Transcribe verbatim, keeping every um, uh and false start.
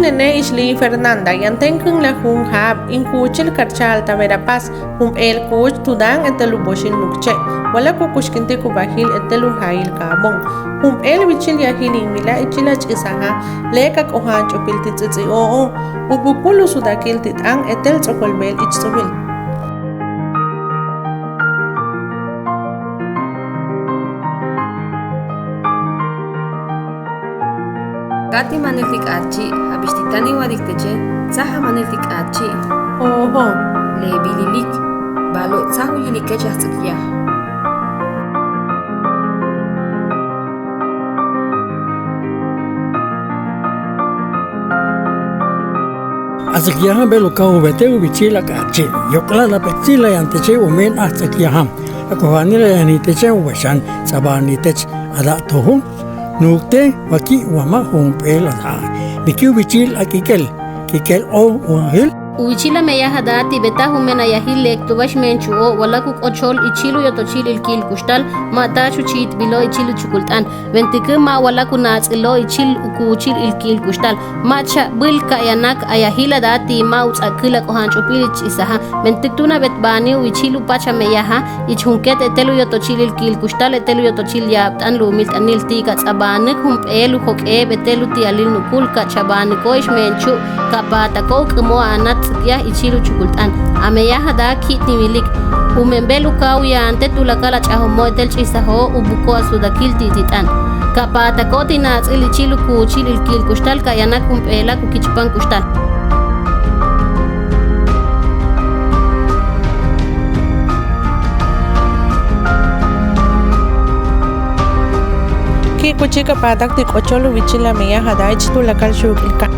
Nene ixli Fernanda, yanten k'inla jun jaab', in kuuchil Carchal ta Verapaz, jun b'eel kuuch Tudan etel u Boxil Nukche', walak u kuxkintik u bajil etel u jail kabon. Jun b'eel wichil yajil in wila' ichil a ch'isaja, lek a k'ojaan ch'upil ti ts'its'i o'on, u b'ukul u sudakil ti t'an etel ts'okolb'eel ich ts'umil. Ka ti manil ti k'aatchi', ja b'ix ti taniwadik teche', tzaj a manil ti k'aatchi'. Oho. Le b'ililik, b'alo' tzaj u yilikech aj tz'ik yaj. A tz'ik yaja b'el u kaw u b'ete u b'ichil a k'aatchi', yok'lal a p'etzil a yan teche' u men aj tz'ik yaja. A k'ojanil a yani teche' u waxan, tz'ab'ani tech a da' toju'. Nuuk te' waki' wama' jun b'eel a da'a'. Miki' u b'ichil a k'ik'el, k'ik'el o u ajil. U b'ichil a meyaj a da'a' ti b'etaj u men a yajil lek tu b'ax menchu'o' walak u k'ochol ichil u yotochil ilkiil kuxtal, ma' taach u chiitb'ilo ichil u chukult'an. B'entikii ma' walak u naatz'ilo ichil u kuuchil ilkiil kuxtal. Ma' cha b'il ka yanak a yajil a da'a' ti ma' u tz'akil a k'ojaan ch'upil ich ch'isaja. B'entik tuun a b'etb'aaniw ichil u pach a meyaja, ich jun ket etel u yotochil ilkiil kuxtal etel u yotochil yaab' t'an luumil t'anil ti' ka tz'ab'anik jun b'eel u jok'eeb' etel u ti'alil nukul ka chab'aaniko' ix menchu', ka paatako' k'imo a anat tz'ik yaj ichil u chukult'an. A meyaj a da'a' ki' tin wilik. U men b'eel u kaw yaan te' tuulakal a ch'ajomo' etel ch'isajo' u b'uko' a sudakil ti' ti t'an. Ka paatako' ti naatz'il ichil u kuuchil ilkiil kuxtal ka yanak jun b'eelak u kichpan kuxtal. Ki' kuchik a paatak ti k'ochol u b'ichil a meyaj a da'a' ich tuulakal xuuk'il ka'.